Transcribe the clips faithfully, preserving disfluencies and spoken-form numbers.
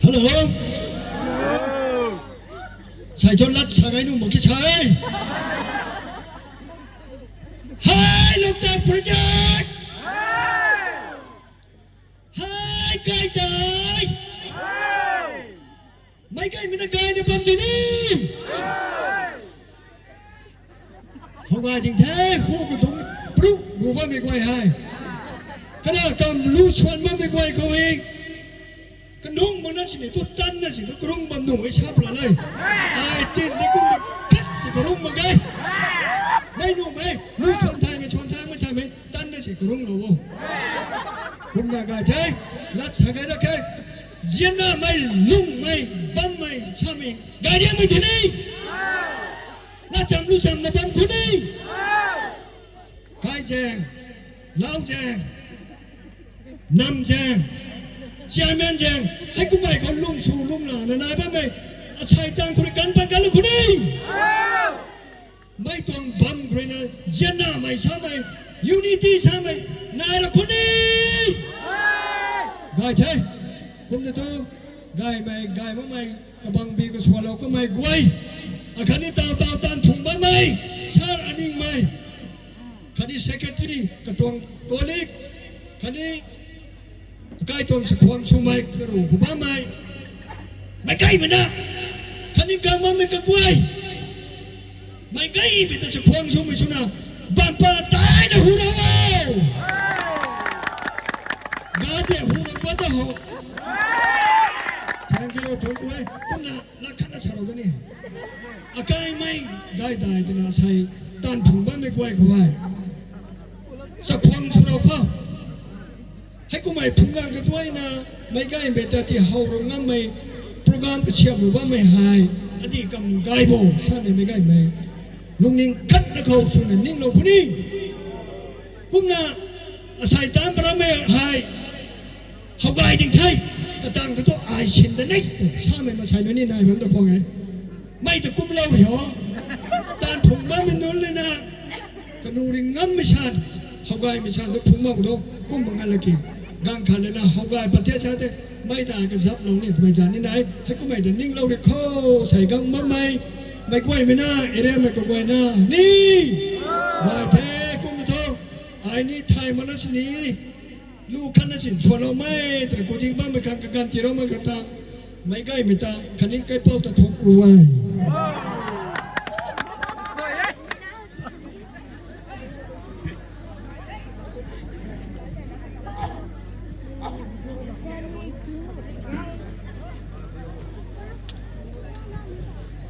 Hello. Sai cho lat sa gai nu mak ki sai. Hai Loktak Project. Hai kai tai. Meic gaymei na gayna bam di ni. How gay ding the, hu kathumh pruk gu bammei guay hei. Kana kam lu swan bammei guay khou e. Kanung mak na sini tu tan na sini tu karung bam nung e sa pla le. Ai tin de kum kat si karung mak ge. Mei nung mei, lu swan thaymei, swan thaymei, thaymei, tan na si karung lou o. Kumna gay the, lat sa gay ra khe. Zianna mei, lung mei, bam mei, sa mei, gay riang mei tini. Lacham lucham na bam khou ni. Kai zaeng, lau zaeng, nam zaeng, chairman zaeng, hei kummei khou lung sw lung la na nai bammei, asei tang khou rui kan pan kan lu khou ni. Mei tuang bam khou rui na, zianna mei sa mei, unity sa mei, nai ra khou ni. Gay the, kumna tu, gaymei, gay makmei, kabang bi kasualou kamei guay. Akhatni taw taw tan phung bammei, sir aningmei. Khatni secretary, katuang colleague, khatni akai tuang chakhwang swmei, karu khou bammei. Meic gaymei na, khatni gang bammei kaguay. Meic gaymei ta chakhwang swmei swna, bam pa taina hu ra o. Gade hu ra pa ta ho. Thank you, thank you. Kumna, na khatna sa rou da ni. Akaimei, gay dai twna sei, tan phung bammei guay khou hei. Chakhwang sw rou khou. Hei kummei phung gang katuayna, meic gaymei ta ti how rou ngammei, program kasiamlou bammei hei, adi kam gay bo, samei meic gaymei. Lungning khatna khou swna ninglou khou ni. Kumna, asei tan parammei hei, how gay ding the, katang katu ai sin da nei, samei masei nunc ni nai bam ta khwang e. Mei ta kumlou ri ho. Tan phung bammei nunc le na, kanu ri ngammei san, how gaymei san tu phung bam tu, kum mak nga laki. Gang khat le na, how gay pat the sa the, mei ta kazap lou ni, mei zan ni nai, hei kummei ta ninglou ri khou, sei gang bammei, meic guaymei na, area mei kaguayna, ni. Gay the, kum thu, ai ni thay mak na sini, lu khatna sin swanloumei, twna kuding bammei khang kaganv tiiloumei khang ta, meic gaymei ta, khatni kaipouc ta thuk ru e.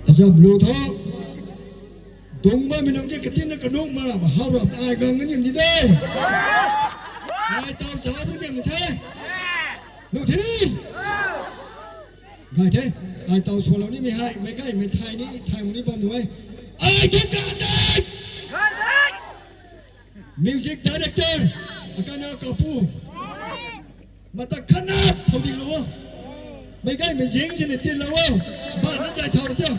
Azam lu tho. Dung bammei nunc ki katinna kanung ma rap, how rap ta ai gang ni nim di de. Ai taw cha bu nim the. Lu the ni. Gay the, ai taw swanlou nimei hei, meic gaymei thay ni, thay mu ni bam nu e. Ai thu kan de. Music director, akana kapu. Mata khatna, thau dinglou o. Meic gaymei zing sini tiilou o. Bana zay thau tio.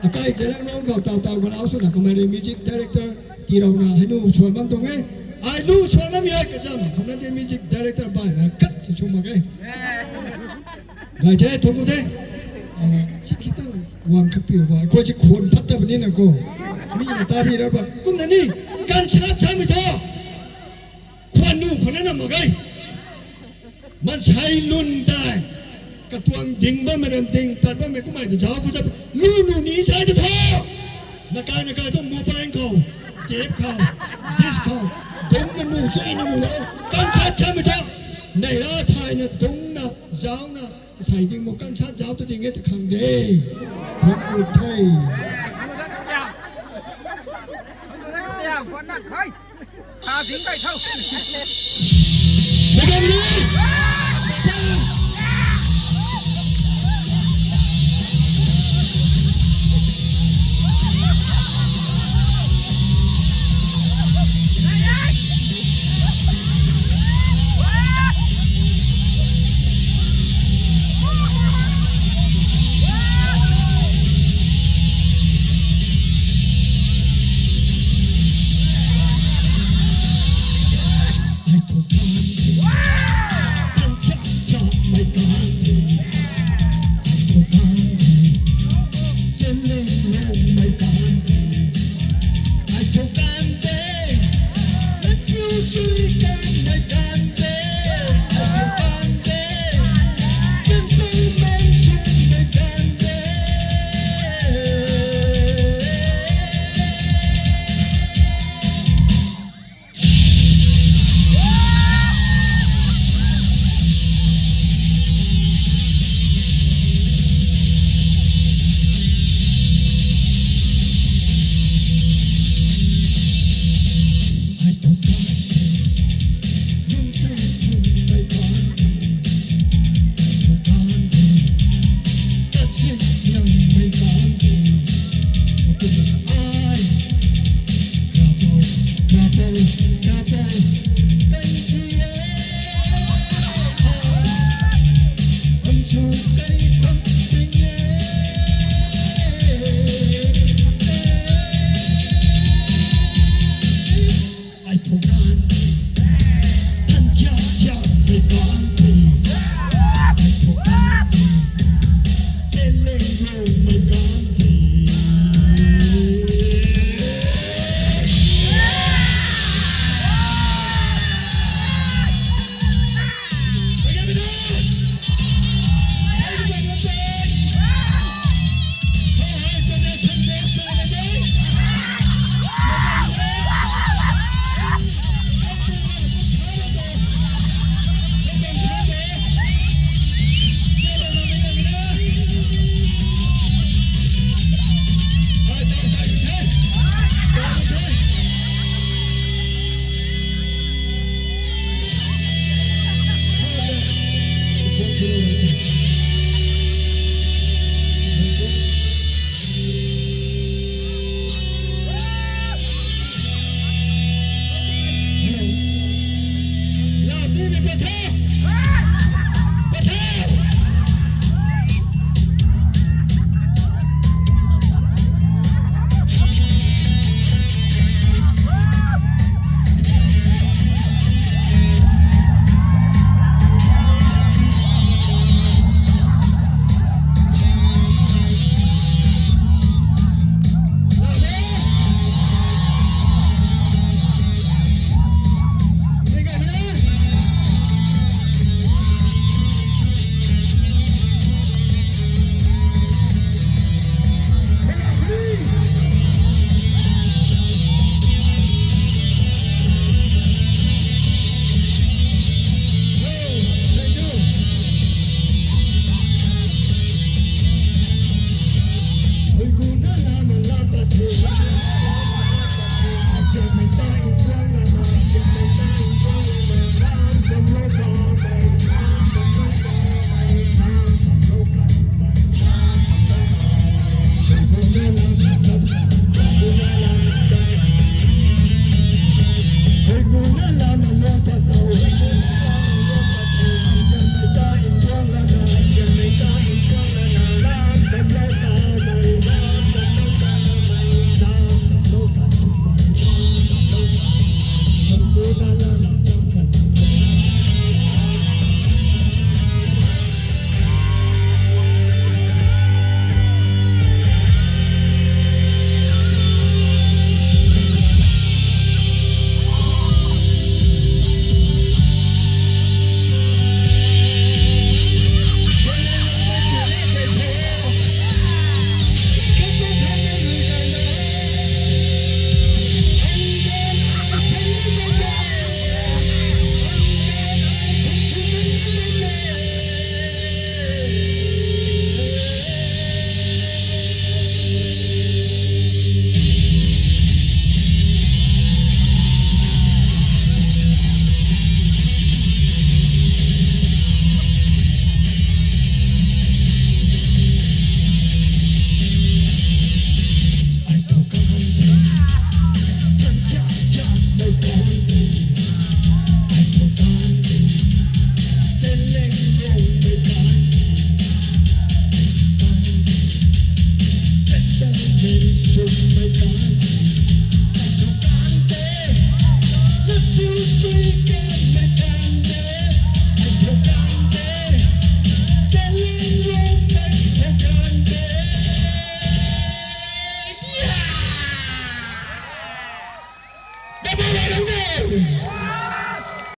Akai Zeliangrong khou taw taw galau swna kamei rui music director tiilouna hei nu swan bam tuang e. Ai lu swan bammei hei kazam, kumna de music director bana khat si sw mak e. Gay the, thuk u the. Si khitang wang khat piu ba, khou si khwan phat ta puni na khou. Mi na ta bi ra ba. Kumna ni, ganv sap samei tho. Khwan nu khwan na mak ge. Maansei lun tei, katuang ding bammei ram ding, tat bammei kummei ta zauc khou zap, lu nu ni sai ta tho. Nakai nakai thu mobile khou, Ip khou, dis khou, dungcna nu chuina nu o, kansat chamei ta, neih ra thayna dungcna, zauna, asei ding mu kansat zauc ta ding e ta khang de. Phung ut the. Sa ding kai tho. Madam ni. Amen.